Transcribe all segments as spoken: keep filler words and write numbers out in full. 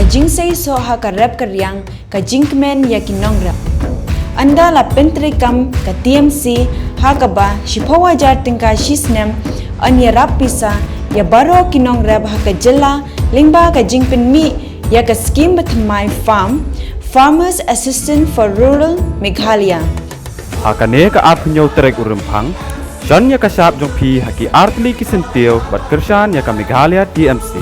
Jingseisoh ha ka rep ka riang, ka jingkmen ïa ki nongrep. Ynda la pyntreikam ka T M C ha kaba shiphew hajar tyngka shi snem, yn ïarap pisa ïa baroh ki nongrep ha ka jylla lyngba ka jingpynmih ïa ka skhim bathymmai farm, Farmers Assistance for Rural Meghalaya. Ha kane ka arphew hynñiew tarik u Rymphang, shon ïa ka shap jong phi ha ki artylli ki syntiew bad kyrshan ïa ka Meghalaya T M C.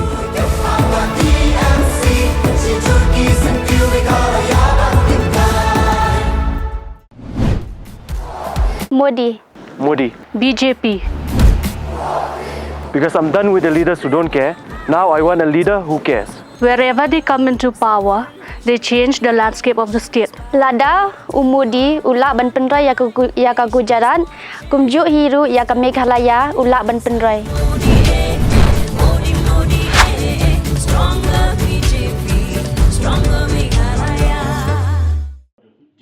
Modi, Modi, B J P. Because I'm done with the leaders who don't care. Now I want a leader who cares. Wherever they come into power, they change the landscape of the state. Lada u Modi u lah ban pynroi ïa ka, gu- ïa ka Gujarat, kumjuh hi ruh ïa ka Meghalaya u lah ban pynroi.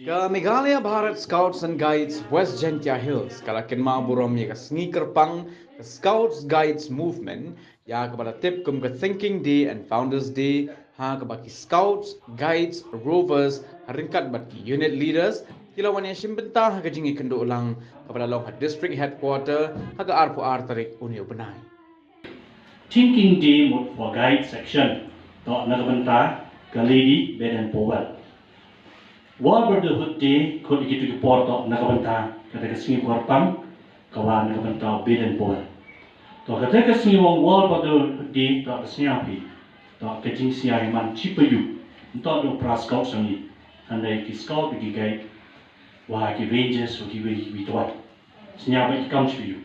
Ka Meghalaya Bharat Scouts and Guides West Jaintia Hills ka la kynmaw burom ïa ka sngi kyrpang ka Scouts Guides Movement, ïa kaba la tip kum ka Thinking Day and Founders Day, ha kaba ki Scouts, Guides, Rovers ha ryngkat bad ki unit leaders ki la wan ïashim bynta ha ka jingïakynduh lang kaba la long ha District Headquarter ha ka arphew ar tarik une u bnai. Thinking Day mut for Guide Section toh na ka bynta ka Lady Baden Powell. World Brotherhood Day khot ïa kito ki por toh na ka bynta kata ka sngi kyrpang ka wan na ka bynta u Baden Powell. Toh kata ka sngi World Brotherhood Day toh ka sngi api toh ka jingsngi man chi pa ïu. Ntoh da u para scout sangni hynrei ki scout ki guide wa ki rangers wa ki wei wei tuan. Sñiaw bad ki kam shu yu.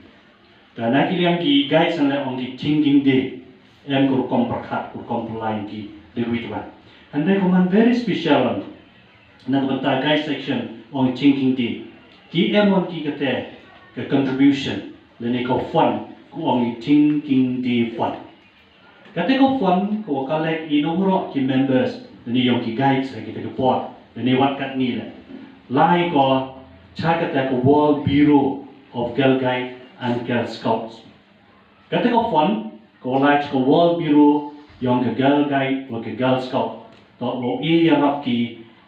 Te na ki liang ki guide san leh ong ki thinking day. Em ka rukom pyrkhat, ka rukom pynlai ki dei wei tuan. Hynrei ka man very special ong na ka bynta guide section ong thinking day. Ki em ong ki kate ka contribution lane ka fund ka ong thinking day fund. Kata ka fund ka wa collect ïa na waroh ki members lane ïong ki guides ha kita ki por lane wat katni leh. Lai ka cha kata ka World Bureau of Girl Guide and Girl Scouts. Kata ka fund ka wa lai cha ka World Bureau ïong ka Girl Guide wa ka Girl Scout. Toh wa ïarap ki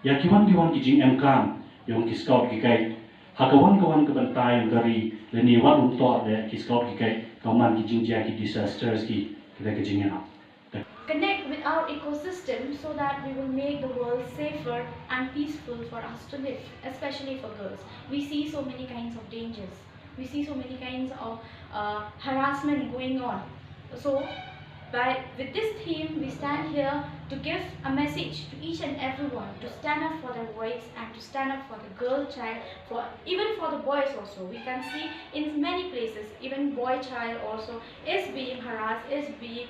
ïa ki wan ki wan ki jingemkam ïong ki scout ki guide. Ha ka wan ka wan ka bynta ïong ka ri lane wat um toh leh ki scout ki guide ka man ki jingjia ki disasters ki kata ka jingïarap. Connect with our ecosystem so that we will make the world safer and peaceful for us to live, especially for girls. We see so many kinds of dangers. We see so many kinds of uh, harassment going on. So, by with this theme, we stand here to give a message to each and everyone to stand up for their voice and to stand up for the girl child, for even for the boys also. We can see in many places, even boy child also is being harassed, is being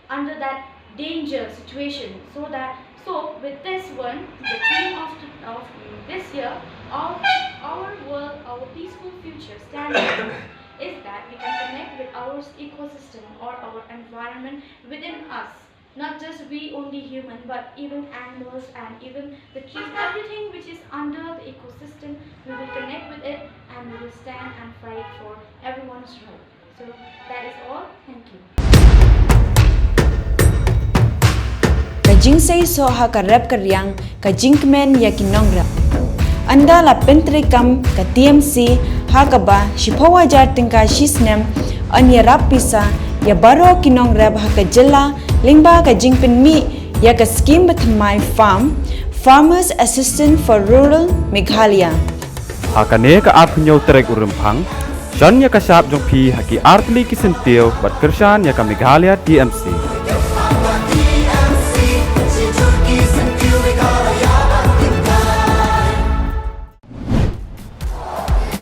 under that danger situation. So that so with this one, the theme of, of this year, our, our world, our peaceful future standard is that we can connect with our ecosystem or our environment within us. Not just we only human, but even animals and even the trees, everything which is under the ecosystem, we will connect with it and we will stand and fight for everyone's right. So that is all. Thank you. Ka jingseisoh ha ka rep ka riang, ka jingkmen ïa ki nongrep. Ynda la pyntreikam ka T M C ha kaba shiphew hajar tyngka shi snem, yn ïarap pisa ïa baroh ki nongrep ha ka jylla lyngba ka jingpynmih ïa ka skhim bathymmai farm, Farmers Assistance for Rural Meghalaya. Ha kane ka arphew hynñiew tarik u Rymphang, shon ïa ka shap jong phi ha ki artylli ki syntiew bad kyrshan ïa ka Meghalaya T M C.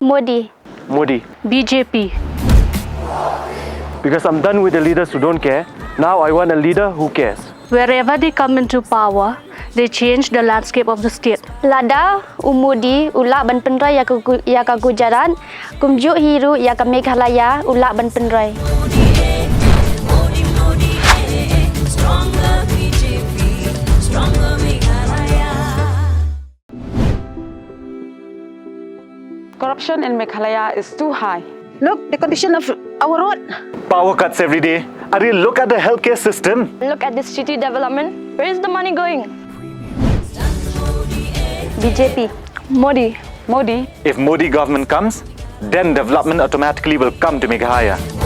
Modi, Modi, B J P. Because I'm done with the leaders who don't care. Now I want a leader who cares. Wherever they come into power, they change the landscape of the state. Lada u Modi u lah ban pynroi ïa ka, gu- ïa ka Gujarat, kumjuh hi ruh ïa ka Meghalaya u lah ban pynroi. Corruption in Meghalaya is too high. Look, the condition of our road. Power cuts every day. Arey, look at the healthcare system. Look at this city development. Where is the money going? B J P. Modi. Modi. If Modi government comes, then development automatically will come to Meghalaya.